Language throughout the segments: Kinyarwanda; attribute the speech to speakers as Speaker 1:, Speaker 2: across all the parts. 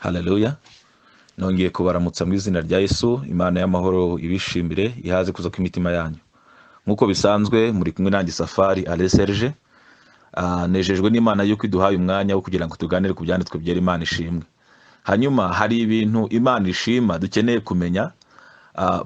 Speaker 1: Haleluya! Nongeye kubaramutsa mu izina rya Yesu. Imana y'amahoro ibishimire, ihaze kuza kw'imitima yanyu. Nk'uko bisanzwe, muri kumwe nanjye Safari Ale Serge. Nejejwe n'Imana yuko iduhaye umwanya wo kugira ngo tuganire ku byanditswe byera. Imana ishimwe. Hanyuma hari ibintu Imana ishima dukeneye kumenya.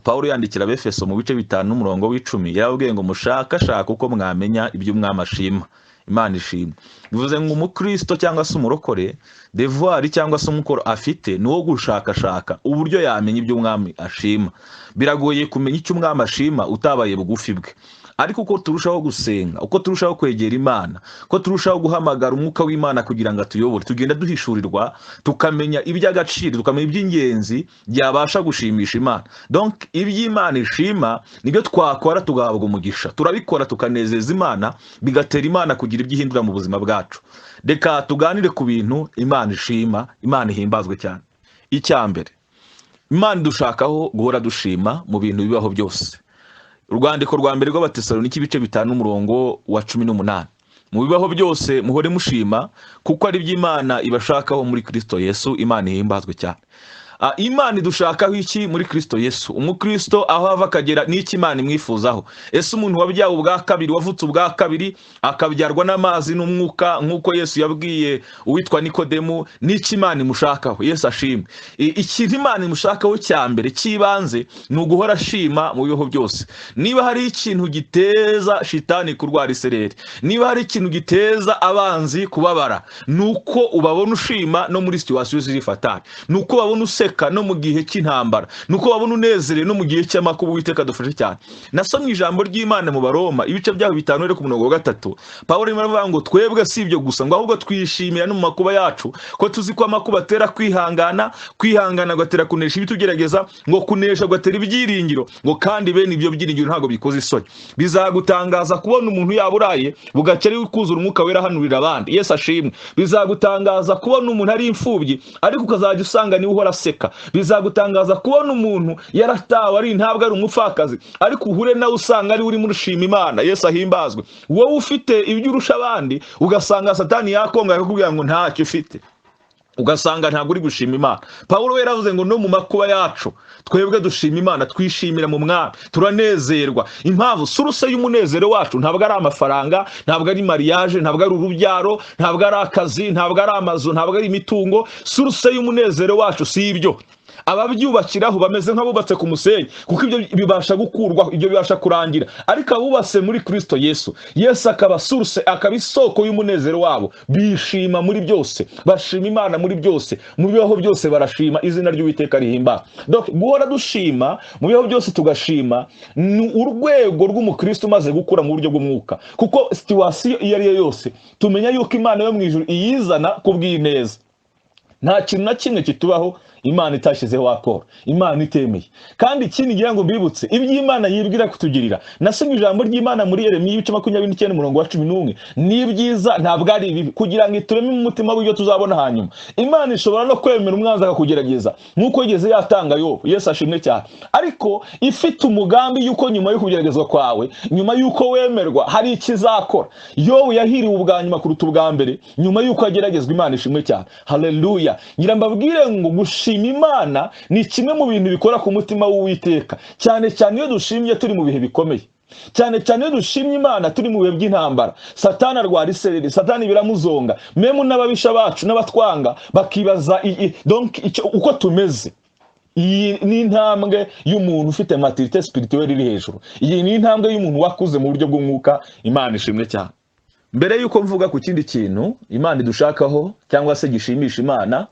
Speaker 1: Pawulo yandikira Abefeso mu bice 5 n'umurongo w'10, yarababwiye ngo mushakashake uko mwamenya ibyo umwami ashima. Imana ishimwe. Bivuze ngo umukristo cyangwa se umurokore, devoir cyangwa se umukoro afite ni uwo gushakashaka uburyo yamenya ibyo umwami ashima. Biragoye kumenya icyo umwami ashima utabaye bugufi bwe, ariko uko turushaho gusenga, uko turushaho kwegera Imana, uko turushaho guhamagara umwuka w'Imana kugira ngo atuyobore, tugenda duhishurirwa, tukamenya iby'agaciro, tukamenya iby'ingenzi byabasha gushimisha Imana. Donc iby'Imana ishima nibyo twakora tugahabwa umugisha. Turabikora tukanezeza Imana, bigatera Imana kugira ibyo ihindura mu buzima bwacu. Reka tuganire ku bintu Imana ishima. Imana ihimbazwe cyane. Icya mbere, Imana idushakaho guhora dushima mu bintu bibaho byose. Urwandiko rwa mbere rw'Abatesaloniki, ibice 5 n'umurongo wa 18: mu bibaho byose muhore mushima, kuko ari byo Imana ibashakaho muri Kristo Yesu. Imana ihimbazwe cyane. Imana idushakaho iki muri Kristo Yesu? Umukristo aho ava akagera, n'iki Imana imwifuzaho? Ese umuntu wabyawe ubwa kabiri, wavutse ubwa kabiri, akabyarwa n'amazi n'umwuka, nk'uko Yesu yabwiye uwitwa Nikodemu, n'iki Imana imushakaho? Yesu ashimwe. Ikintu Imana imushakaho cya mbere cy'ibanze ni uguhora ashima mu bibaho byose. Niba hari ikintu giteza shitani kurwara isereri, niba hari ikintu giteza abanzi kubabara, ni uko ubabona ushima no muri situation ziri fatale, ni uko ubabona useka no mu gihe cy'intambara, ni uko babona unezerewe no mu gihe cy'amakuba. Uwiteka dufashe cyane. Nasomye ijambo ry'Imana mu Baroma, ibice byaho 5, rero ku murongo wa 3, Pawulo arimo aravuga ngo twebwe si ibyo gusa, ngo ahubwo twishimira no mu makuba yacu, ko tuzi ko amakuba atera kwihangana, kwihangana gatera kunesha ibitugerageza, ngo kunesha gatera ibyiringiro, ngo kandi bene ibyo byiringiro ntabwo bikoze isoni. Bizagutangaza kubona umuntu yaba uraye bugacya ari kuzura umwuka wera, ahanurira abandi. Yesu ashimwe. Bizagutangaza kubona umuntu ari imfubyi, ariko ukazajya usanga niwe uhora aseka. Bizagutangaza kubona umuntu yaratawe, ari ntabwo ari umupfakazi, ariko uhure nawe usanga ari we urimo urushima Imana. Yesu ahimbazwe. Wowe ufite ibyo urusha abandi, ugasanga Satani yakonga akakubwira ngo ntacyo ufite, ugasanga ntabwo uri gushima Imana. Pawulo we yaravuze ngo no mu makuba yacu twebwe dushima Imana, twishimira mu Mwami, turanezerwa. Impamvu, source y'umunezero wacu ntabwo ari amafaranga, ntabwo ari mariage, ntabwo ari urubyaro, ntabwo ari akazi, ntabwo ari amazu, ntabwo ari imitungo. Source y'umunezero wacu si ibyo. Ababyubakiraho bameze nk'abubatse ku musenyi, kuko ibyo bibasha gukurwaho, ibyo bibasha kurangira. Ariko abubatse muri Kristo Yesu, Yesu akaba source, akaba isoko y'umunezero wabo, bishima muri byose, bashima Imana muri byose, mu bibaho byose barashima. Izina ry'Uwiteka rihimbaza. Donc guhora dushima mu bibaho byose, tugashima, ni urwego rw'umukristo umaze gukura mu buryo bw'umwuka, kuko situation iyo ari yo yose tumenya yuko Imana yo mu ijuru iyizana kubw'ineza. Nta kintu na kimwe kitubaho Imana itashyizeho accord, Imana itemeye. Kandi ikindi ngira ngo mbibutse, iby'Imana yibwira kutugirira, nasomye ijambo ry'Imana muri Yeremiya, ibice 29, umurongo wa 11: ni ibyiza, ntabwo ari ibibi, kugira ngo itureme mu mutima w'ibyo tuzabona hanyuma. Imana ishobora no kwemera umwanzi akakugerageza, nk'uko yigeze yatanga Yobu. Yesu ashimwe cyane. Ariko ifite umugambi y'uko nyuma yo kugeragezwa kwawe, nyuma y'uko wemerwa, hari ikizakora. Yobu yahiriwe ubwa nyuma kuruta ubwa mbere nyuma y'uko ageragezwa. Imana ishimwe cyane. Haleluya. Ngira mbabwire ngo gushima Imana ni kimwe mu bintu bikora ku mutima w'Uwiteka, cyane cyane iyo dushimye turi mu bihe bikomeye, cyane cyane iyo dushimye Imana turi mu bihe by'intambara. Satani arwara isereri, Satani biramuzonga, même n'ababisha bacu n'abatwanga bakibaza donc uko tumeze. Iyi ni intambwe y'umuntu ufite maturité spirituelle iri hejuru. Iyi ni intambwe y'umuntu wakuze mu buryo bw'umwuka. Imana ishimwe cyane. Mbere y'uko mvuga ku kindi kintu Imana idushakaho cyangwa se gishimisha Imana,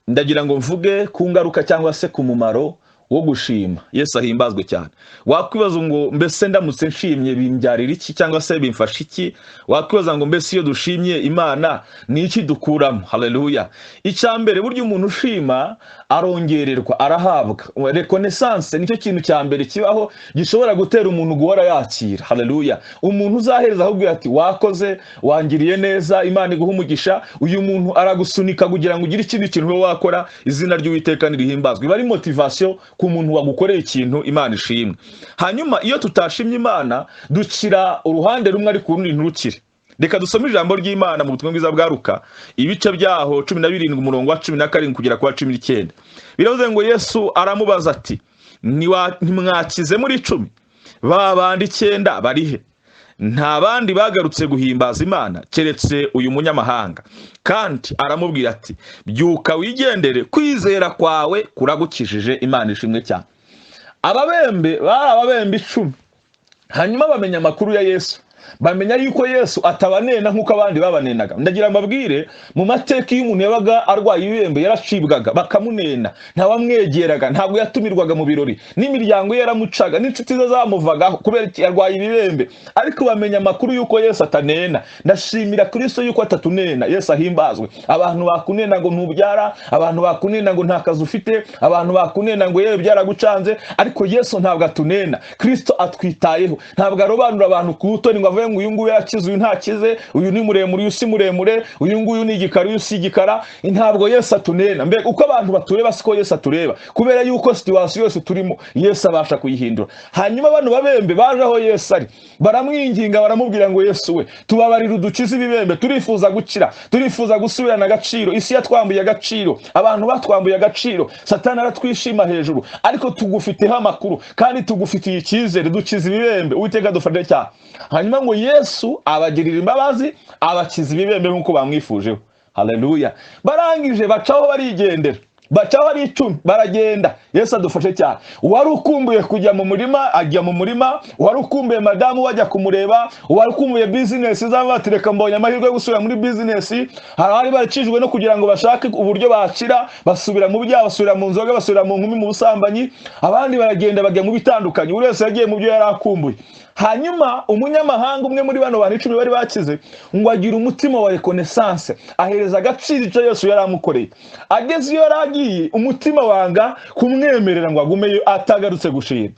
Speaker 1: ndagira ngo mvuge ku ngaruka cyangwa se ku mumaro wo gushima. Yesu ahimbazwe cyane. Wakwibaza ngo mbese ndamutse nshimye bimbyarira iki, cyangwa se bimfasha iki? Wakwibaza ngo mbese iyo dushimye Imana ni iki dukuramo? Haleluya. Icya mbere, burya umuntu ushima arongererwa, arahabwa. Reconnaissance nicyo kintu cya mbere kibaho gishobora gutera umuntu guhora yakira. Haleluya. Umuntu uzahereza ahubwo ati wakoze, wangiriye neza, Imana iguha umugisha, uyu muntu aragusunika kugira ngo ugire ikindi kintu ube wakora. Izina ry'Uwiteka nirihimbazwe. Iba ari motivation ku muntu wagukoreye ikintu. Imana ishimwe. Hanyuma iyo tutashimye Imana, dukira uruhande rumwe ariko urundi ntirukire. Reka dusome ijambo ry'Imana mu butumwa bwiza bwa Luka, ibice byaho 17, umurongo wa 17 kugera ku wa 19. Biravuze ngo Yesu aramubaza ati: "Ntimwakize muri 10? Ba bandi 9 barihe? Nta bandi bagarutse guhimbaza Imana keretse uyu munyamahanga?" Kandi aramubwira ati: "Byuka wigendere, kwizera kwawe kuragukijije." Imana ishimwe cyane. Ababembe bari ababembe 10. Hanyuma bamenya amakuru ya Yesu, bamenya yuko Yesu atabanena nk'uko abandi babanenaga. Ndagira mbabwire, mu mateka, iyo umuntu yabaga arwaye ibibembe yaracibwaga, bakamunena, ntawamwegeraga, ntabwo yatumirwaga mu birori, n'imiryango ye yaramucaga, n'inshuti ze zamuvagaho kubera iki? Yarwaye ibibembe. Ariko bamenya amakuru yuko Yesu atanena. Ndashimira Kristo yuko atatunena. Yesu ahimbazwe. Abantu bakunena ngo ntubyara, abantu bakunena ngo nta kazi ufite, abantu bakunena ngo yewe byaragucanze, ariko Yesu ntabwo atunena. Kristo atwitayeho. Ntabwo arobanura abantu ku butoni ngo avuge ngo uyu nguyu yakize, uyu ntakize, uyu ni muremure, uyu si muremure, uyu nguyu ni igikara, uyu si igikara. Ntabwo Yesu atunena. Mbega uko abantu batureba siko Yesu atureba, kubera yuko situation yose turimo Yesu abasha kuyihindura. Hanyuma bano babembe baje aho Yesu ari, baramwinginga, baramubwira ngo: "Yesu we, tubabarire, udukize ibibembe, turifuza gukira, turifuza gusubirana agaciro. Isi yatwambuye agaciro, abantu batwambuye agaciro, Satani aratwishima hejuru, ariko tugufiteho amakuru kandi tugufitiye icyizere, dukize ibibembe." Uwiteka dufashe cyane. Hanyuma ngo Yesu abagirira imbabazi, abakiza ibibembe nk'uko bamwifujeho. Haleluya! Barangije bacaho barigendera, bacaho ari 10, baragenda. Yesu adufashe cyane. Uwari ukumbuye kujya mu murima ajya mu murima, uwari ukumbuye madamu we ajya kumureba, uwari ukumbuye bizinesi zaba bati: "Reka mbonye amahirwe yo gusubira muri bizinesi." Hari abari barakijwe no kugira ngo bashake uburyo bakira, basubira mu byaha, basubira mu nzoga, basubira mu nkumi, mu busambanyi. Abandi baragenda bajya mu bitandukanye. Buri wese yagiye mu byo yari akumbuye. Hanyuma umunyamahanga umwe muri bano bantu 10 bari bakize ngo agira umutima wa reconnaissance, ahereza agaciro icyo Yesu yari amukoreye. Ageze iyo yari agiye, umutima wanga kumwemerera ngo agumeyo atagarutse gushima.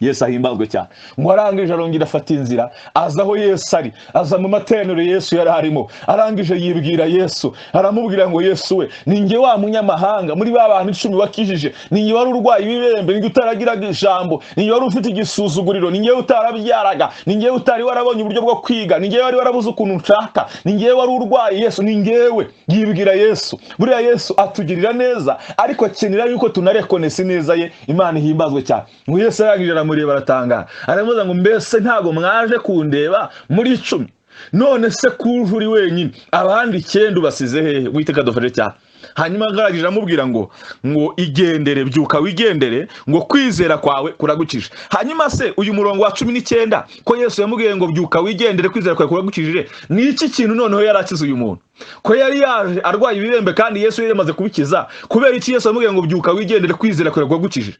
Speaker 1: Yesu ahimbazwe cyane. Ngo arangije arongera afata inzira, aza aho Yesu ari, aza mu materaniro Yesu yari arimo. Arangije yibwira Yesu, aramubwira ngo: "Yesu we, ni njye wa munyamahanga muri ba bantu 10 wakijije, ni njye wari urwaye ibibembe, ni njye utaragiraga ijambo, ni njye wari ufite igisuzuguriro, ni njye utararabyaraga, ni njye utari warabonye uburyo bwo kwiga, ni njye wari warabuze ukuntu nshaka, ni njye wari urwaye. Yesu, ni njyewe." Yibwira Yesu. Buriya Yesu atugirira neza, ariko akenera yuko tunarekonesa ineza ye. Imana ihimbazwe cyane. Ngo Yesu arangije aramureba, aratangara, aramubaza ngo: "Mbese ntabwo mwaje kundeba muri 10? None se kuje uri wenyine, abandi 9 ubasize hehe?" Witeka dufashe cyane. Hanyuma agaragije amubwira ngo igendere, byuka wigendere, ngo kwizera kwawe kuragukije. Hanyuma se uyu murongo wa 19, ko Yesu yamubwiye ngo: "Byuka wigendere, kwizera kwawe kuragukijije," ni iki kintu noneho yari akize uyu muntu, ko yari yaje arwaye ibibembe kandi Yesu yari yamaze kubikiza? Kubera iki Yesu yamubwiye ngo: "Byuka wigendere, kwizera kwawe kuragukijije"?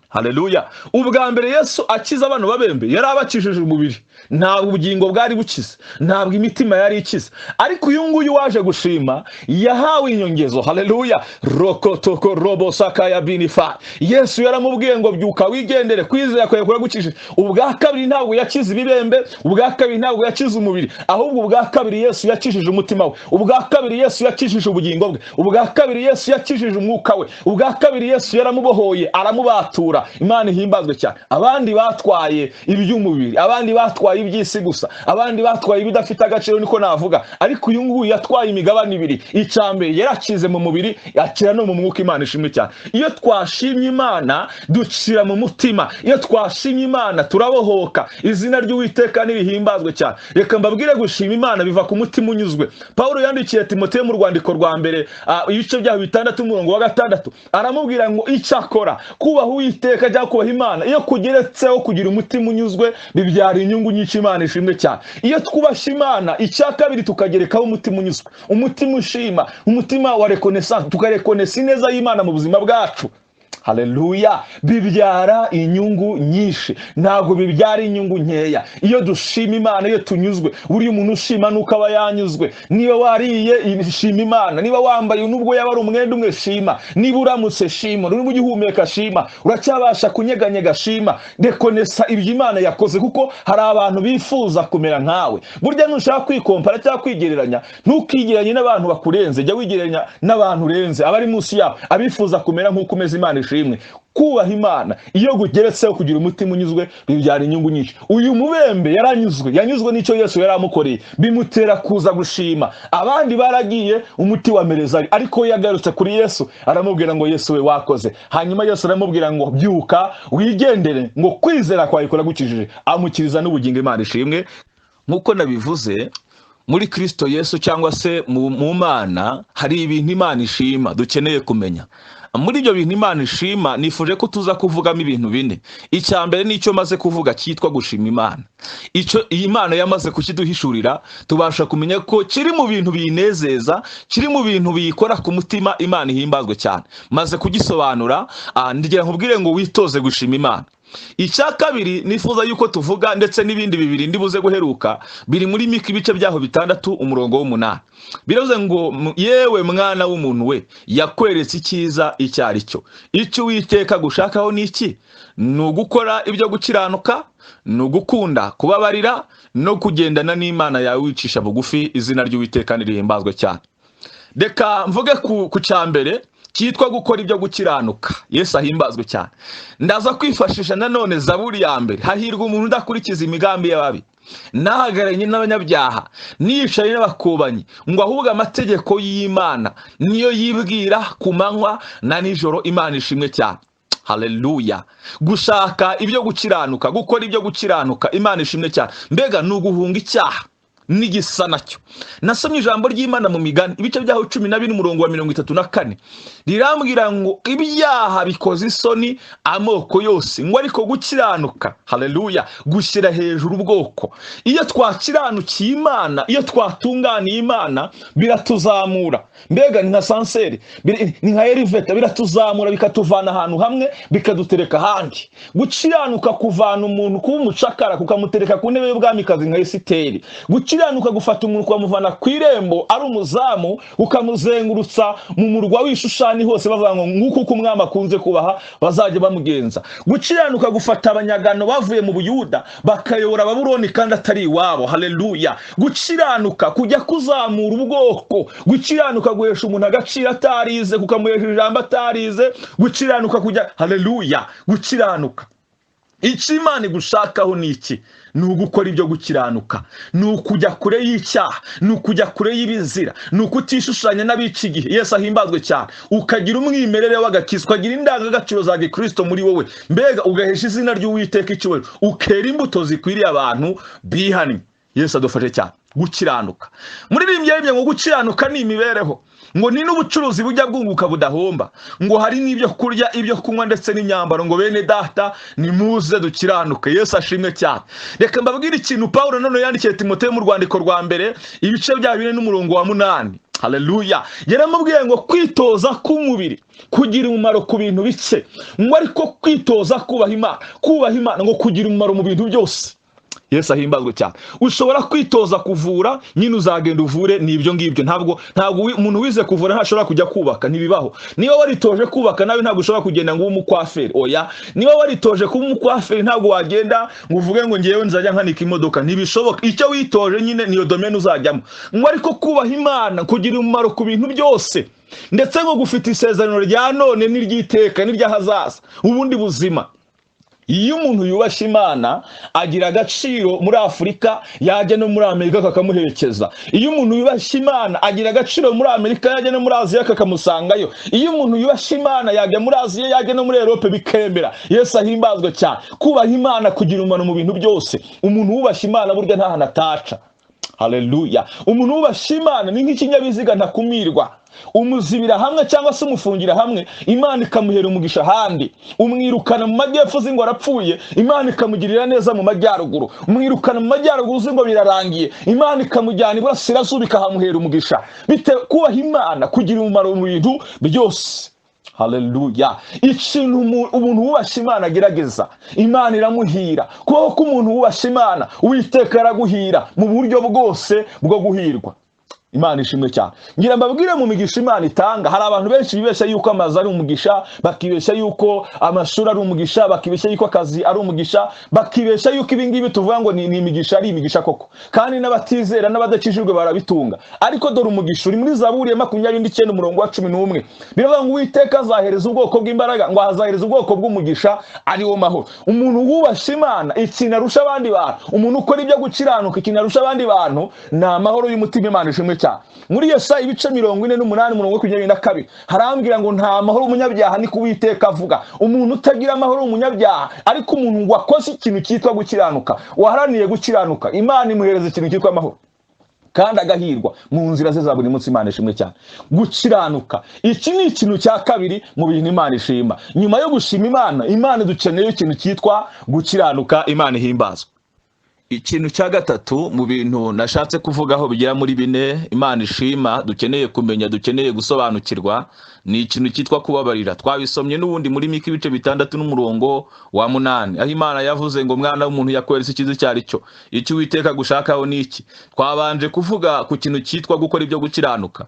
Speaker 1: Haleluya! Ubwa mbere Yesu akiza abantu babembe yari abakijije umubiri, ntabwo ubugingo bwari bukize, ntabwo imitima yari ikize. Ariko uyu nguyu waje gushima yahawe inyongezo. Haleluya! Rokotoko robo sakaya binifa. Yesu yaramubwiye ngo: "Byuka wigendere, kwizera kwawe kuragukijije." Ubwa kabiri ntabwo yakize ibibembe, ubwa kabiri ntabwo yakize umubiri, ahubwo ubwa kabiri Yesu yakijije umutima we, ubwa kabiri Yesu yakijije ubugingo bwe, ubwa kabiri Yesu yakijije umwuka we, ubwa kabiri Yesu yaramubohoye, aramubatura. Imana ihimbazwe cyane. Abandi batwaye iby'umubiri, abandi batwaye iby'isi gusa, abandi batwaye ibidafite agaciro, niko navuga. Ariko uyu nguyu yatwaye imigabane ibiri. Icya mbere yarakize mu mubiri, akira no mu mwuka. Imana ishimwe cyane. Iyo twashimye Imana dukira mu mutima, iyo twashimye Imana turabohoka. Izina ry'Uwiteka nirihimbazwe cyane. Reka mbabwire, gushima Imana biva ku mutima unyuzwe. Pawulo yandikiye Timoteyo mu rwandiko rwa mbere, ibice byaho 6, umurongo wa 6, aramubwira ngo: "Icyakora kubaha Uwiteka cyangwa kubaha Imana, iyo kugeretseho kugira umutima unyuzwe, bibyara inyungu nyinshi." Imana ishimwe cyane. Iyo twubashye Imana, icya kabiri tukagerekaho umutima unyuzwe, umutima ushima, umutima wa reconnaissance, tukarekonesa ineza y'Imana mu buzima bwacu, haleluya, bibyara inyungu nyinshi, ntabwo bibyara inyungu nkeya. Iyo dushima Imana, iyo tunyuzwe, buriya umuntu ushima nuko aba yanyuzwe. Niba wariye, shima Imana. Niba wambaye, nubwo yaba ari umwenda umwe, shima. Niba uramutse, shima. Niba ugihumeka, shima. Uracyabasha kunyeganyega, shima. Rekonesa ibyo Imana yakoze, kuko hari abantu bifuza kumera nkawe. Burya nushaka kwikompara cyangwa kwigereranya, ntukigereranye n'abantu bakurenze, jya wigereranya n'abantu urenze, abari munsi yabo, abifuza kumera nk'uko umeze. Imana ishimwe. Kubaha Imana iyo gugeretseho kugira umutima unyuzwe bibyara inyungu nyinshi. Uyu mubembe yaranyuzwe, yanyuzwe n'icyo Yesu yari amukoreye, bimutera kuza gushima. Abandi baragiye umuti wa merezayo, ariko we yagarutse kuri Yesu aramubwira ngo Yesu we wakoze. Hanyuma Yesu aramubwira ngo byuka wigendere, ngo kwizera kwawe kuragukijije, amukiriza n'ubugingo. Imana ishimwe. Nk'uko nabivuze, muri Kristo Yesu cyangwa se mu Mana hari ibintu Imana ishima dukeneye kumenya. Muri ibyo bintu Imana ishima, nifuje ko tuza kuvugamo ibintu bine. Icya mbere ni icyo maze kuvuga cyitwa gushima Imana. Icyo iyi Mana yamaze kukiduhishurira, tubasha kumenya ko kiri mu bintu biyinezeza, kiri mu bintu biyikora ku mutima. Imana ihimbazwe cyane. Maze kugisobanura, ngira nkubwire ngo witoze gushima Imana. Icya kabiri nifuza yuko tuvuga, ndetse n'ibindi bibiri ndibuze guheruka, biri muri Mika ibice byaho 6 umurongo w'8. Biravuze ngo yewe mwana w'umuntu we, yakweretse icyiza icyo ari cyo. Icyo Uwiteka agushakaho ni iki? Ni ugukora ibyo gukiranuka, ni ugukunda kubabarira, no kugendana n'Imana yawe wicisha bugufi. Izina ry'Uwiteka nirihimbazwe cyane. Reka mvuge ku cya mbere cyitwa gukora ibyo gukiranuka. Yesu ahimbazwe cyane. Ndaza kwifashisha nanone Zaburi ya 1. Hahirwa umuntu udakurikiza imigambi y'ababi, ntahagararanye n'abanyabyaha, niyicaye n'abakubanyi, ngo ahubwo amategeko y'Imana niyo yibwira ku manywa na nijoro. Imana ishimwe cyane. Haleluya. Gushaka ibyo gukiranuka, gukora ibyo gukiranuka, Imana ishimwe cyane. Mbega ni uguhunga icyaha n'igisa nacyo. Nasomye ijambo ry'Imana mu Migani ibice byaho 14 umurongo wa 34, rirambwira ngo ibyaha bikoze isoni amoko yose, ngo ariko gukiranuka, haleluya, gushyira hejuru ubwoko. Iyo twakiranukiye Imana, iyo twatunganiye Imana, biratuzamura. Mbega ni nka sanseri, ni nka elevator, biratuzamura bikatuvana ahantu hamwe bikadutereka ahandi. Gukiranuka kuvana umuntu kuba umucakara kukamutereka ku ntebe y'ubwamikazi nka Esiteri. Gukiranuka gufata umuntu ukamuvana ku irembo ari umuzamu, ukamuzengurutsa mu murwa w'Ishushani hose, bavuga ngo nguko uko umwami akunze kubaha bazajya bamugenza. Gukiranuka gufata abanyagano bavuye mu Buyuda bakayobora Babuloni kandi atari iwabo. Haleluya. Gukiranuka kujya kuzamura ubwoko. Gukiranuka guhesha umuntu agaciro atarize, kukamuhesha ijambo atarize. Gukiranuka kujya, haleluya, gukiranuka. Icyo Imana igushakaho ni iki? Ni ugukora ibyo gukiranuka, ni ukujya kure y'icyaha, ni ukujya kure y'ibizira, ni ukutishushanya n'abica igihe. Yesu ahimbazwe cyane. Ukagira umwimerere w'agakiza, ukagira indangagaciro za gikristo muri wowe, mbega ugahesha izina ry'Uwiteka icyubahiro, ukera imbuto zikwiriye abantu bihannye. Yesu adufashe cyane. Gukiranuka, muri rimwe ngo gukiranuka ni imibereho, ngo ni n'ubucuruzi bujya bwunguka budahomba, ngo hari n'ibyo kurya, ibyo kunywa ndetse n'imyambaro, ngo bene data nimuze dukiranuke. Yesu ashimwe cyane. Reka mbabwire ikintu Pawulo none yandikiye Timoteyo mu rwandiko rwa mbere ibice bya 4 n'umurongo wa 8. Haleluya. Yaramubwiye ngo kwitoza k'umubiri kugira umumaro ku bintu bike, ngo ariko kwitoza kubaha Imana, kubaha Imana ngo kugira umumaro mu bintu byose. Yesu ahimbazwe cyane. Ushobora kwitoza kuvura, nyine uzagenda uvure, ni ibyo ngibyo. Ntabwo umuntu wize kuvura ntashobora kujya kubaka, ntibibaho. Niba waritoje kubaka nawe ntabwo ushobora kugenda ngo ube umukwaferi, oya. Niba waritoje kuba umukwaferi ntabwo wagenda ngo uvuge ngo ngewe nzajya nkanika imodoka, ntibishoboka. Icyo witoje nyine niyo domaine uzajyamo. Ngo ariko kubaha Imana kugira umumaro ku bintu byose, ndetse ngo gufite isezerano rya none n'iry'iteka n'iry'ahazaza, ubundi buzima. Iyo umuntu yubashye Imana agira agaciro muri Afurika, yajya no muri Amerika kakamuherekeza. Iyo umuntu yubashye Imana agira agaciro muri Amerika, yajya no muri Aziya kakamusangayo. Iyo umuntu yubashye Imana yajya muri Aziya, yajya no muri Erope bikemera. Yesu ahimbazwe cyane. Kubaha Imana kugira umumaro mu bintu byose. Umuntu wubashye Imana burya nta hantu ataca. Haleluya. Umuntu wubashye Imana ni nk'ikinyabiziga ntakumirwa. Umuzibira hamwe cyangwa se umufungira hamwe, Imana ikamuhera umugisha ahandi. Umwirukana mu majyepfo uzi ngo arapfuye, Imana ikamugirira neza mu majyaruguru. Umwirukana mu majyaruguru uzi ngo birarangiye, Imana ikamujyana iburasirazuba ikahamuhera umugisha. Bitewe kubaha Imana kugira umumaro mu bintu byose. Haleluya. Ikintu umuntu wubashye Imana agerageza, Imana iramuhira. Kubaho k'umuntu wubashye Imana, Uwiteka araguhira mu buryo bwose bwo guhirwa. Imana ishimwe cyane. Ngira mbabwire, mu migisha Imana itanga, hari abantu benshi bibeshya yuko amazu ari umugisha, bakibeshya yuko amashuri ari umugisha, bakibeshya yuko akazi ari umugisha, bakibeshya yuko ibi ngibi tuvuga ngo ni imigisha ari imigisha koko, kandi n'abatizera n'abadakijijwe barabitunga. Ariko dore umugisha uri muri Zaburi ya 29 umurongo wa 11. Biravuga ngo Uwiteka azahereza ubwoko bw'imbaraga, ngo azahereza ubwoko bw'umugisha ari wo mahoro. Umuntu wubasha Imana, ikintu arusha abandi bantu, umuntu ukora ibyo gukiranuka, ikintu arusha abandi bantu ni amahoro y'umutima. Imana ishimwe cyane. Muri Yesaya ibice 48 umurongo wa 22 harambwira ngo nta mahoro umunyabyaha, ni Uwiteka avuga. Umuntu utagira amahoro umunyabyaha, ariko umuntu wakoze ikintu cyitwa gukiranuka, waharaniye gukiranuka, Imana imuhereza ikintu cyitwa amahoro kandi agahirwa mu nzira ze za buri munsi. Imana ishimwe cyane. Gukiranuka, iki ni ikintu cya kabiri mu bintu Imana ishima. Nyuma yo gushima Imana, Imana dukeneye ikintu cyitwa gukiranuka. Imana ihimbazwa. Ikintu cya gatatu mu bintu nashatse kuvugaho bigera muri bine Imana ishima, dukeneye kumenya, dukeneye gusobanukirwa, ni ikintu cyitwa kubabarira. Twabisomye n'ubundi muri Mika ibice 6 n'umurongo wa 8, aho Imana yavuze ngo mwana w'umuntu, yakweretse icyiza icyo ari cyo, icyo Uwiteka agushakaho ni iki. Twabanje kuvuga ku kintu cyitwa gukora ibyo gukiranuka.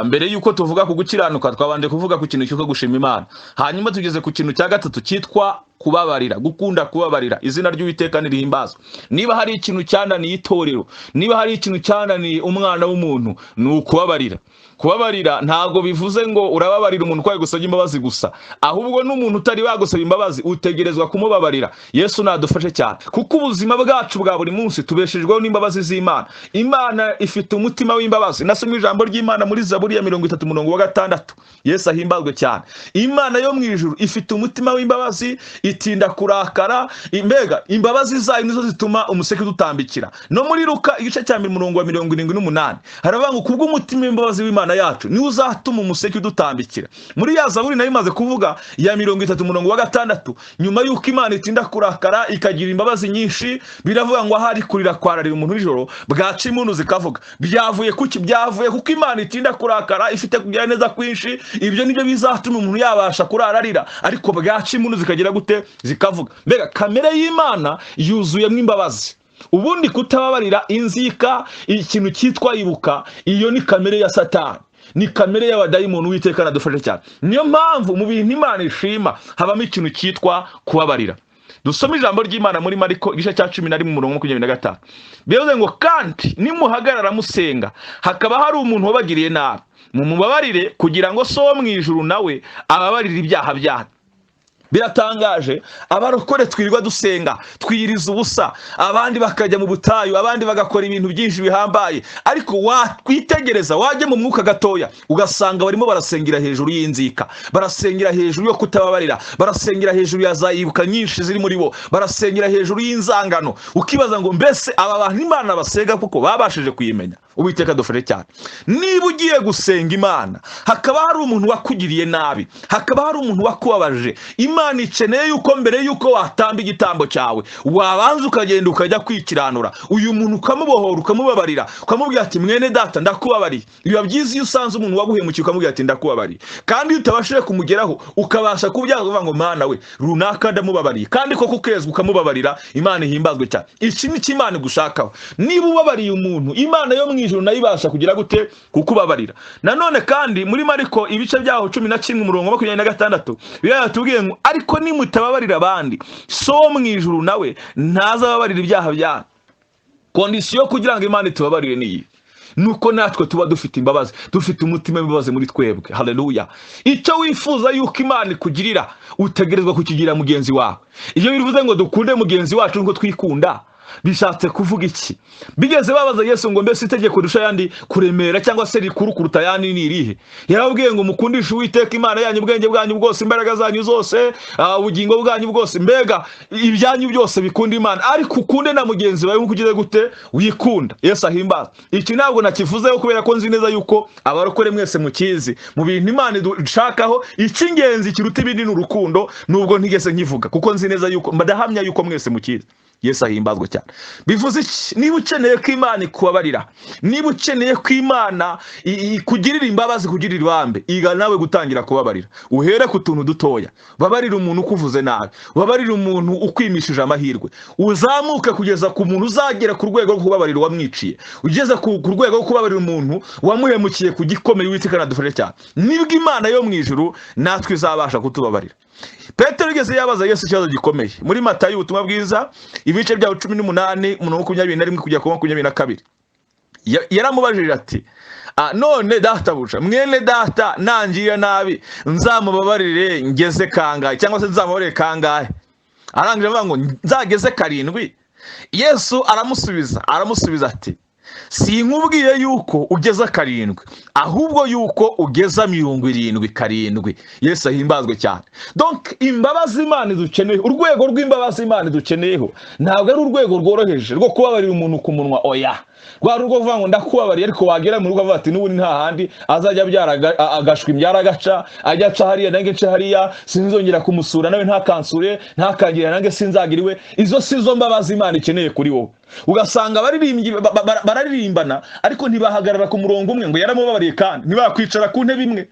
Speaker 1: Mbere y'uko tuvuga ku gukiranuka, twabanje kuvuga ku kintu cyitwa gushima Imana. Hanyuma tugeze ku kintu cya gatatu cyitwa kubabarira, gukunda kubabarira. Izina ry'Uwiteka nirihimbazwa. Niba hari ikintu cyananiye itorero, niba hari ikintu cyananiye umwana w'umuntu, ni ukubabarira. Kubabarira ntabwo bivuze ngo urababarira umuntu uko yagusabye imbabazi gusa, ahubwo n'umuntu utari wagusaba imbabazi utegerezwa kumubabarira. Yesu nadufashe cyane, kuko ubuzima bwacu bwa buri munsi tubeshejweho n'imbabazi z'Imana. Imana ifite umutima w'imbabazi. Nasomye ijambo ry'Imana muri Zaburi ya 30 umurongo wa 6. Yesu ahimbazwe cyane. Imana yo mu ijuru ifite umutima w'imbabazi, itinda kurakara. Mbega imbabazi zayo nizo zituma umuseke udutambikira. No muri Luka igice cya 1 umurongo wa 78 haravuga ngo kubw'umutima w'imbabazi w'Imana yacu niwo uzatuma umuseke udutambikira. Muri ya Zaburi nayo imaze kuvuga ya 30 umurongo wa 6, nyuma y'uko Imana itinda kurakara ikagira imbabazi nyinshi, biravuga ngo ahari kurira kwararira umuntu nijoro, bwaca impundu zikavuga. Byavuye kuki? Byavuye kuko Imana itinda kurakara, ifite kugira neza kwinshi. Ibyo nibyo bizatuma umuntu yabasha kurara arira, ariko bwaca impundu zikagira gute? Zikavuga. Mbega kamere y'Imana yuzuyemo imbabazi. Ubundi kutababarira, inzika, ikintu cyitwa ibuka, iyo ni kamere ya Satani, ni kamere y'abadayimoni. Uwiteka nadufashe cyane. Niyo mpamvu mu bintu Imana ishima habamo ikintu cyitwa kubabarira. Dusome ijambo ry'Imana muri Mariko igice cya 11 umurongo wa 25. Bivuze ngo kandi nimuhagarara musenga, hakaba hari umuntu wabagiriye nabi, mumubabarire, kugira ngo So wo mu ijuru nawe ababarire ibyaha byanyu. Biratangaje, abarokore twirirwa dusenga, twiyiriza ubusa, abandi bakajya mu butayu, abandi bagakora ibintu byinshi bihambaye, ariko wakwitegereza, wajya mu mwuka gatoya, ugasanga barimo barasengera hejuru y'inzika, barasengera hejuru yo kutababarira, barasengera hejuru ya za ibuka nyinshi ziri muri bo, barasengera hejuru y'inzangano. Ukibaza ngo mbese aba bantu Imana basenga kuko babashije kuyimenya? Uwiteka dufashe cyane. Niba ugiye gusenga Imana, hakaba hari umuntu wakugiriye nabi, hakaba hari umuntu wakubabaje, Imana ikeneye yuko mbere yuko watamba igitambo cyawe wabanza ukagenda ukajya kwikiranura uyu muntu, ukamubohora, ukamubabarira, ukamubwira ati mwene data, ndakubabariye. Biba byiza iyo usanze umuntu waguhemukiye ukamubwira ati ndakubabariye, kandi iyo utabashije kumugeraho ukabasha kubyaza uvuga ngo mana we, runaka ndamubabariye, kandi koko ukezwa ukamubabarira. Imana ihimbazwe cyane. Iki ni cyo Imana igushakaho. Niba ubabariye umuntu, Imana yo mu ijuru nayo ibasha kugira gute? Kukubabarira. Nanone kandi muri Mariko ibice byaho 11 umurongo wa 26 biratubwiye ngo ariko nimutababarira abandi, So wo mu ijuru nawe ntazababarira ibyaha byanyu. Condition kugira ngo Imana itubabarire ni iyi: nuko natwe tuba dufite imbabazi, dufite umutima w'imbabazi muri twebwe. Haleluya! Icyo wifuza yuko Imana ikugirira, utegerezwa kukigirira mugenzi wawe. Iyo bivuze ngo dukunde mugenzi wacu nk'uko twikunda, bishatse kuvuga iki? Bigeze babaza Yesu ngo mbese itegeko rirusha ayandi kuremera cyangwa se rikuru kuruta ayandi ni irihe? Yarababwiye ngo mukundishe Uwiteka Imana yanyu ubwenge bwanyu bwose, imbaraga zanyu zose, ubugingo bwanyu bwose, mbega ibyanyu byose bikunda Imana, ariko ukunde na mugenzi wawe nk'uko ugize gute? Wikunda. Yesu ahimbaza. Iki ntabwo nakivuzeho kubera ko nzi neza yuko abarokore mwese mukizi. Mu bintu Imana idushakaho, icy'ingenzi kiruta ibindi ni urukundo, nubwo ntigeze nkivuga kuko nzi neza yuko, ndahamya yuko mwese mukizi. Yesu ahimbazwe cyane. Bivuze iki? Niba ukeneye ko Imana ikubabarira, niba ukeneye ko Imana ikugirira imbabazi, kugirira ibambe, iga nawe gutangira kubabarira. Uhere ku tuntu dutoya, babarira umuntu ukuvuze nabi, babarira umuntu ukwimishije amahirwe, uzamuke kugeza ku muntu uzagera ku rwego rwo kubabarira uwamwiciye, ugeze ku rwego rwo kubabarira umuntu wamuhemukiye ku gikomeye. Uwiteka nadufashe cyane. Nibwo Imana yo mu ijuru natwe izabasha kutubabarira. Petero yigeze yabaza Yesu ikibazo gikomeye muri Matayo, ubutumwa bwiza, ibice byawo 18, umurongo 21 kugera ku 22. Yaramubajije ati: "None databuja, mwene data nangirira nabi nzamubabarire ngeze kangahe, cyangwa se nzamubabarire kangahe?" Arangije avuga ngo: "Nzageze karindwi?" Yesu aramusubiza ati: "Sinkubwiye yuko ugeza karindwi, ahubwo yuko ugeza 77." Yesu ahimbazwe cyane. Donc imbabazi Imana idukeneye, urwego rw'imbabazi Imana idukeneyeho ntabwo ari urwego rworoheje rwo kubabarira umuntu ku munwa. Oya, rwa rugo uvuga ngo ndakubabariye, ariko wagera mu rugo avuga ati: "N'ubundi nta handi azajya abyara agashwi imbyara agaca, ajya aca hariya, nange nce hariya, sinzongera kumusura, nawe ntakansure, ntakangirira, nange sinzagira iwe." Izo si zo mbabazi Imana ikeneye kuri wowe. Ugasanga abaririmbyi bararirimbana ariko ntibahagarara ku murongo umwe ngo yaramubabariye, kandi ntibakwicara ku ntebe imwe.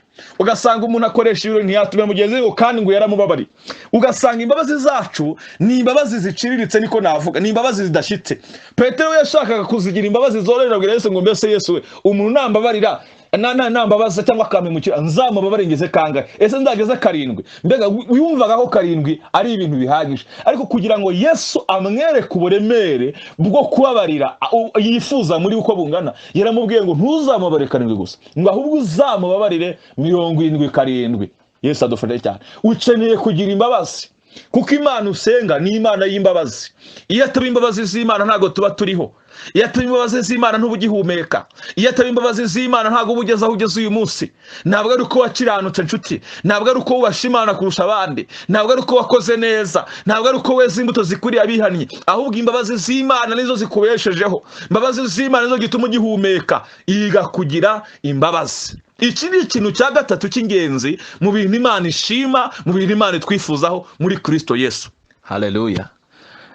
Speaker 1: Ugasanga umuntu akoresha ibirori ntiyatumira mugenzi we, kandi ngo yaramubabariye. Ugasanga imbabazi zacu ni imbabazi ziciriritse, niko navuga, ni imbabazi zidashyitse. Petero we yashakaga kuzigira imbabazi zoroheje, abwira Yesu ngo: "Mbese Yesu we, umuntu nambabarira nambabaza cyangwa akampemukira, nzamubabare ngeze kangahe? Ese nzageze karindwi?" Mbega yumvaga ko karindwi ari ibintu bihagije. Ariko kugira ngo Yesu amwereke uburemere bwo kubabarira yifuza muri uko bungana, yaramubwiye ngo: "Ntuzamubabarire karindwi gusa," ngo ahubwo uzamubabarire 77. Yesu adufashe cyane. Ukeneye kugira imbabazi kuko Imana usenga ni Imana y'imbabazi. Iyo ataba imbabazi z'Imana ntabwo tuba turiho. Iyo ataba imbabazi z'Imana ntuba ugihumeka. Iyo ataba imbabazi z'Imana ntabwo uba ugeze aho ugeze uyu munsi. Ntabwo ari uko wakiranutse, nshuti, ntabwo ari uko wubasha Imana kurusha abandi, ntabwo ari uko wakoze neza, ntabwo ari uko weza imbuto zikwiriye abihannye, ahubwo imbabazi z'Imana nizo zikubeshejeho. Imbabazi z'Imana nizo gituma ugihumeka. Iga kugira imbabazi. Iki ni ikintu cya gatatu cy'ingenzi mu bintu Imana ishima, mu bintu Imana itwifuzaho muri Kristo Yesu. Haleluya.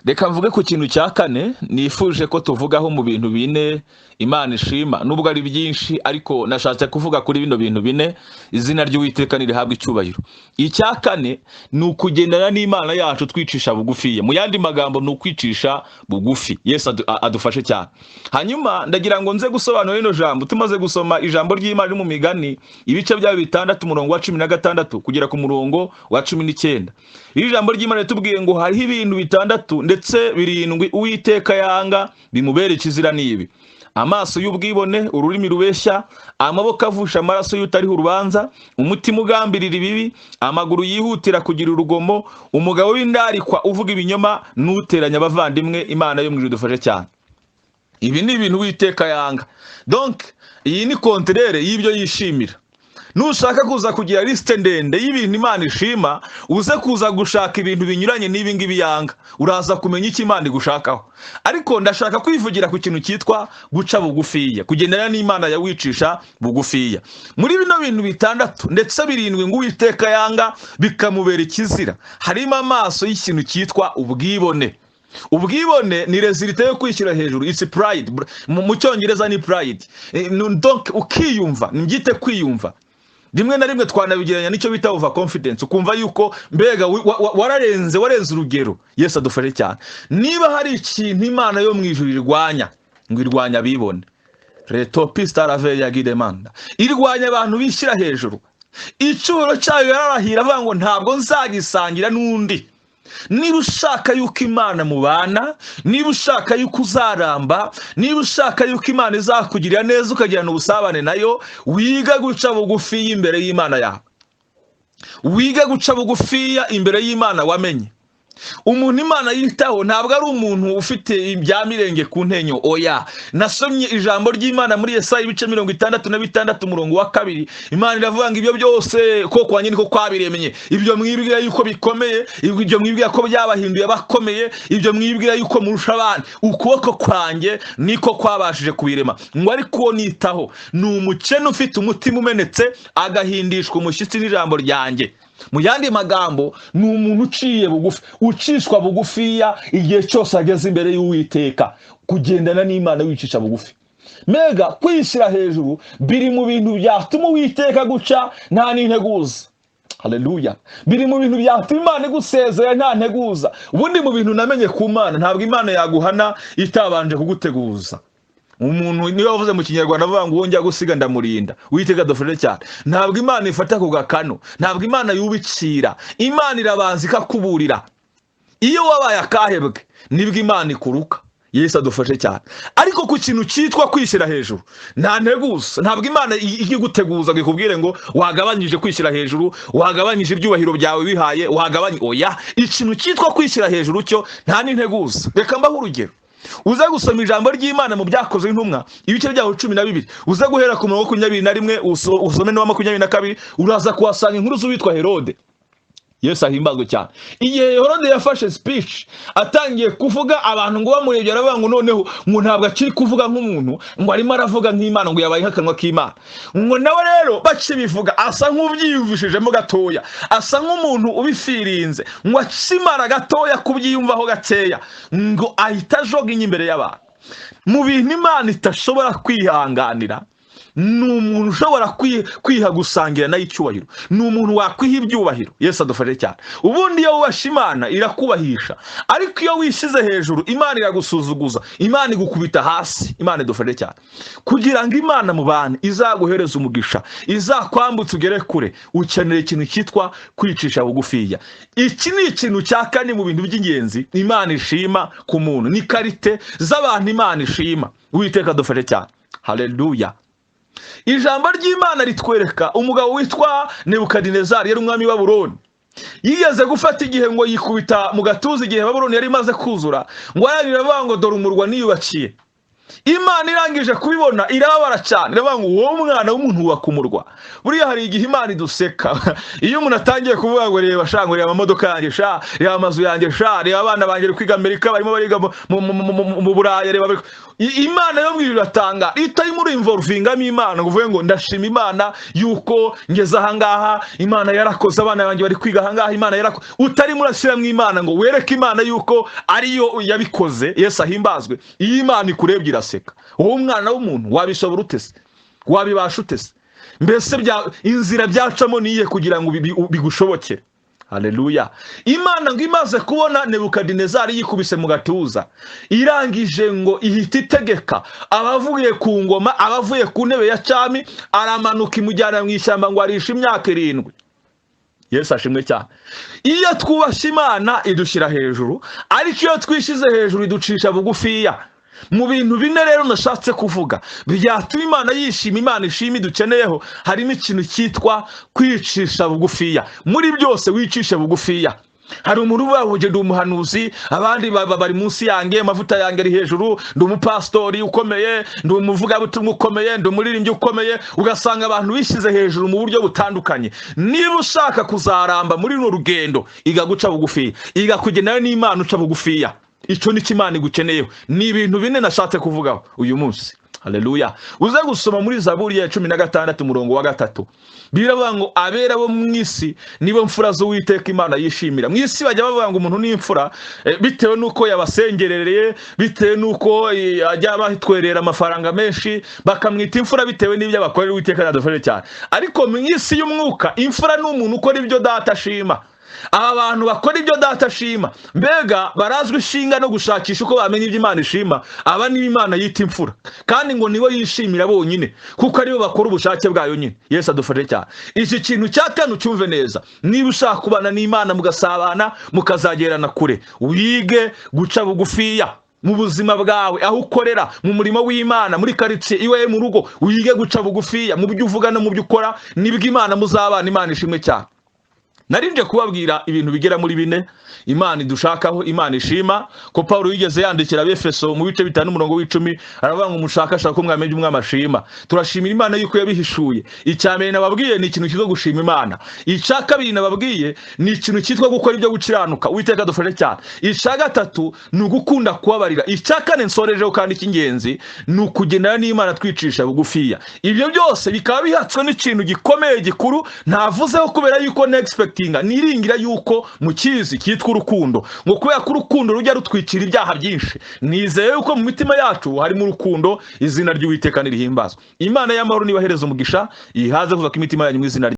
Speaker 1: Reka mvuge ku kintu cya kane nifuje ko tuvugaho mu bintu bine Imana ishima. Nubwo ari byinshi, ariko nashatse kuvuga kuri bino bintu bine. Izina ry'Uwiteka nirihabwa icyubahiro. Icya kane ni ukugendana n'Imana yacu twicisha bugufiya. Mu yandi magambo, ni ukwicisha bugufi. Yesu adufashe cyane. Hanyuma ndagira ngo nze gusobanura rino jambo tumaze gusoma ijambo ry'Imana riri mu Migani, ibice byayo 6, umurongo wa 16 kugera ku murongo wa 19. Iri jambo ry'Imana ritubwiye ngo hariho ibintu bitandatu ndetse birindwi Uwiteka yanga bimubera ikizira. N'ibi: amaso y'ubwibone, ururimi rubeshya, amaboko avusha amaraso y'utariho urubanza, umutima ugambirira ibibi, amaguru yihutira kugira urugomo, umugabo w'indarikwa uvuga ibinyoma, n'uteranya abavandimwe. Imana yo mu ijuru idufashe cyane. Ibi ni ibintu Uwiteka yanga. Donc iyi ni contraire y'ibyo yishimira. Nushaka kuza kugira liste ndende y'ibintu Imana ishima, uze kuza gushaka ibintu binyuranye n'ibi ngibi yanga, uraza kumenya icyo Imana igushakaho. Ariko ndashaka kwivugira ku kintu cyitwa guca bugufiya, kugendana n'Imana yawicisha bugufiya. Muri bino bintu bitandatu ndetse birindwi ngo Uwiteka yanga bikamubera ikizira, harimo amaso y'ikintu cyitwa ubwibone. Ubwibone ni résultat yo kwishyira hejuru. It's pride. Mu cyongereza ni pride. Donc ukiyumva, mbyite kwiyumva. Rimwe na rimwe twanabigereranya n'icyo bita over confidence, ukumva yuko mbega wararenze, warenze urugero. Yesu adufashe cyane. Niba hari ikintu Imana yo mu ijuru irwanya, ngo irwanya abibone. Retopista ya gidemanda, irwanya abantu bishyira hejuru. Icyubahiro cyayo yararahira avuga ngo: "Ntabwo nzagisangira n'undi." Niba ushaka yuko Imana mubana, niba ushaka yuko uzaramba, niba ushaka yuko Imana izakugirira neza, ukagirana ubusabane nayo, wiga guca bugufi imbere y'Imana yawe, wiga guca bugufiya imbere y'Imana wamenye. Umuntu Imana yitaho ntabwo ari umuntu ufite ibya mirenge ku ntenyo. Oya. Nasomye ijambo ry'Imana muri Yesaya, ibice 66, umurongo wa 2. Imana iravuga ngo: "Ibyo byose ko kwanjye niko kwabiremye. Ibyo mwibwira yuko bikomeye, ibyo mwibwira ko byabahinduye abakomeye, ibyo mwibwira yuko murusha abandi, ukuboko kwanjye niko kwabashije kubirema." Ngo ariko uwo nitaho ni umukene ufite umutima umenetse, agahindishwa umushyitsi n'ijambo ryanjye. Mu yandi magambo, ni umuntu uciye bugufi, ucishwa bugufiya igihe cyose ageze imbere y'Uwiteka. Kugendana n'Imana wicisha bugufi, mega kwishyira hejuru biri mu bintu byatuma Uwiteka guca nta n'integuza. Haleluya! Biri mu bintu byatuma Imana igusezera nta nteguza. Ubundi mu bintu namenye ku Mana, ntabwo Imana yaguhana itabanje kuguteguza. Umuntu niyo wavuze mu Kinyarwanda avuga ngo uwo njya gusiga ndamurinda. Uwiteka dufashe cyane. Ntabwo Imana ifata ku gakano, ntabwo Imana yubikira, Imana irabanza ikakuburira. Iyo wabaye akahebwe nibwo Imana ikuruka. Yesu adufashe cyane. Ariko ku kintu cyitwa kwishyira hejuru, nta nteguza. Ntabwo Imana ijya iguteguza ngo ikubwire ngo wagabanyije kwishyira hejuru, wagabanyije ibyubahiro byawe wihaye, wagabanye. Oya, ikintu cyitwa kwishyira hejuru cyo nta n'integuza. Reka mbahe urugero. Uze gusoma ijambo ry'Imana mu Byakozwe Intumwa, ibice byaho 12, uze guhera ku murongo 21, usome n'uwa 22, uraza kuhasanga inkuru z'uwitwa Herode. Yesu ahimbazwe cyane. Igihe Herode yafashe speech, atangiye kuvuga, abantu ngo bamurebye aravuga ngo noneho ngo ntabwo akiri kuvuga nk'umuntu, ngo arimo aravuga nk'Imana, ngo yabaye nk'akanwa k'Imana. Ngo nawe rero bakibivuga asa nk'ubyiyumvishijemo gatoya, asa nk'umuntu ubifirinze, ngo akimara gatoya kubyiyumvaho gakeya, ngo ahita ajoginya imbere y'abantu. Mu bintu Imana itashobora kwihanganira ni umuntu ushobora kwiha gusangira nayo icyubahiro, ni umuntu wakwiha ibyubahiro. Yesu adufashe cyane. Ubundi iyo wubasha Imana irakubahisha, ariko iyo wishyize hejuru Imana iragusuzuguza, Imana igukubita hasi. Imana idufashe cyane. Kugira ngo Imana mu bantu izaguhereze umugisha, izakwambutse ugere kure, ukeneye ikintu cyitwa kwicisha bugufiya. Iki ni ikintu cya kane mu bintu by'ingenzi Imana ishima ku muntu, ni qualité z'abantu Imana ishima. Uwiteka adufashe cyane. Haleluya! Ijambo ry'Imana ritwereka umugabo witwa Nebukadinezari, yari umwami wa Babuloni. Yigeze gufata igihe ngo yikubita mu gatuza igihe Babuloni yari imaze kuzura, ngo arangije avuga ngo dore umurwa niyubakiye. Imana irangije kubibona irababara cyane, iravuga ngo wowe mwana w'umuntu wubaka umurwa. Buriya hari igihe Imana iduseka iyo umuntu atangiye kuvuga ngo reba sha, ngo reba amamodoka yanjye sha, reba amazu yanjye sha, reba abana banjye bari kwiga Amerika, barimo bariga mu Burayi, reba Imana yo mu ijuru iratanga itarimo urinvolvingamo Imana, ngo uvuge ngo ndashima Imana yuko ngeze ahangaha, Imana yarakoze, abana banjye bari kwiga ahangaha, Imana yarakoze. Utarimo urashyiramo Imana ngo wereke Imana yuko ariyo yabikoze. Yesu ahimbazwe. Iyo Imana ikurebye iraseka. Wowe umwana w'umuntu wabishobora ute se? Wabibasha ute se? Mbese inzira byacamo niye kugira ngo bigushobokere? Haleluya! Imana ngo imaze kubona Nebukadinezari yikubise mu gatuza, irangije ngo ihita itegeka abavuye ku ngoma, abavuye ku ntebe ya cyami, aramanuka imujyana mu ishyamba ngo arishe imyaka 7. Yesu ashimwe cyane. Iyo twubashye Imana idushyira hejuru, ariko iyo twishyize hejuru iducisha bugufiya. Mu bintu bine rero nashatse kuvuga byatuma Imana yishima, Imana ishima idukeneyeho, harimo ikintu cyitwa kwicisha bugufiya. Muri byose wicishe bugufiya. Hari umuntu uvuga ngo ndi umuhanuzi, abandi bari munsi yanjye, amavuta yanjye ari hejuru, ndi umupasitori ukomeye, ndi umuvugabutumwa ukomeye, ndi umuririmbyi ukomeye. Ugasanga abantu bishyize hejuru mu buryo butandukanye. Niba ushaka kuzaramba muri runo rugendo, iga guca bugufiya, iga kugendana n'Imana uca bugufiya. Icyo ni cyo Imana igukeneyeho. Ni ibintu bine nashatse kuvugaho uyu munsi. Haleluya! Uze gusoma muri Zaburi ya 16 umurongo wa 3, biravuga ngo abera bo mu isi nibo mfura z'Uwiteka Imana yishimira. Mu isi bajya bavuga ngo umuntu ni imfura bitewe n'uko yabasengerereye, bitewe n'uko ajya batwerera amafaranga menshi, bakamwita imfura bitewe n'ibyo abakorera. Uwiteka yadufashe cyane. Ariko mu isi y'umwuka imfura ni umuntu ukora ibyo Data ashima. Aba bantu bakora ibyo Data ashima, mbega barazwi ishinga no gushakisha uko bamenya ibyo Imana ishima, aba nibo Imana yita imfura, kandi ngo nibo yishimira bonyine kuko aribo bakora ubushake bwayo nyine. Yesu adufashe cyane. Iki kintu cya kane ucyumve neza. Niba ushaka kubana n'Imana mugasabana, mukazagerana kure, wige guca bugufiya mu buzima bwawe, aho ukorera, mu murimo w'Imana, muri karitsiye, iwawe mu rugo, wige guca bugufiya mu byo uvuga no mu byo ukora, nibwo Imana muzabana. Imana ishimwe cyane. Narinje kubabwira ibintu bigera muri bine Imana idushakaho, Imana ishima, ko Paul yigeze yandikira Abefeso mu bice 5 umurongo w'10, aravuga ngo mushakashaka ko mwamenya umwami ashima. Turashimira Imana yuko yabihishuye. Icya mbere nababwiye ni ikintu cyitwa gushima Imana. Icya kabiri nababwiye ni ikintu cyitwa gukora ibyo gukiranuka. Uwiteka dufashe cyane. Icya gatatu ni ugukunda kubabarira. Icya kane nsorejeho kandi cy'ingenzi ni ukugendana n'Imana twicisha bugufiya. Ibyo byose bikaba bihatswe n'ikintu gikomeye gikuru ntavuzeho kubera yuko nexpect Nexpectinga, niringira yuko mukizi cyitwa urukundo, ngo kubera ko urukundo rujya rutwikira ibyaha byinshi. Nizeye yuko mu mitima yacu harimo urukundo. Izina ry'Uwiteka nirihimbazwa. Imana y'amahoro nibahereza umugisha, ihaze kuza ko imitima yanyu mu izina.